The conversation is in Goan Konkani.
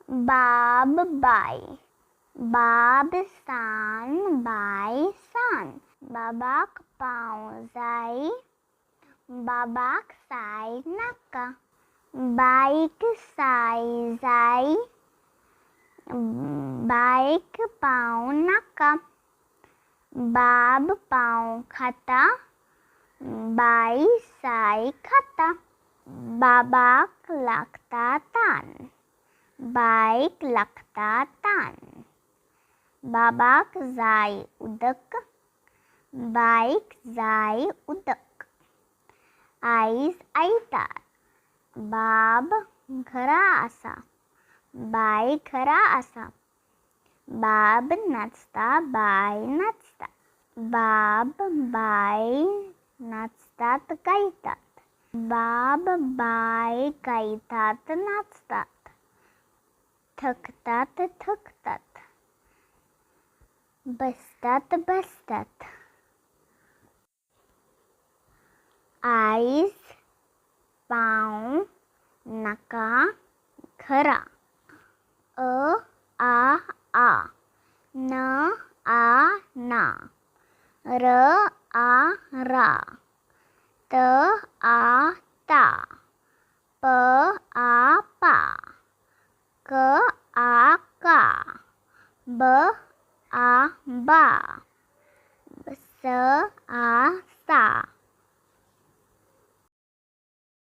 बाब बाय, बाब सान बाय सान। बाबाक पाव जाय, बाबाक साय नाका। बायक साय जाय, बायक पाव नाका। बाब पाव खाता, बाय साय खाता। बाबाक लागता तान, बायक लागता तान। बाबाक जाय उदक, बायक जाय उदक। आयज आयतार, बाब घरा आसा, बाय घरा आसा। बाब नाचता, बाय नाचता। बाब बाय नाचतात गायतात। बाब बाय गायतात नाचतात। थकतात थकतात, बसतात बसतात। आयज पाव नाका घरा। अ आ आ, न आ ना, र आ रा, त आ ता, प आ पा, क आ का, ब आ बा, स आ सा।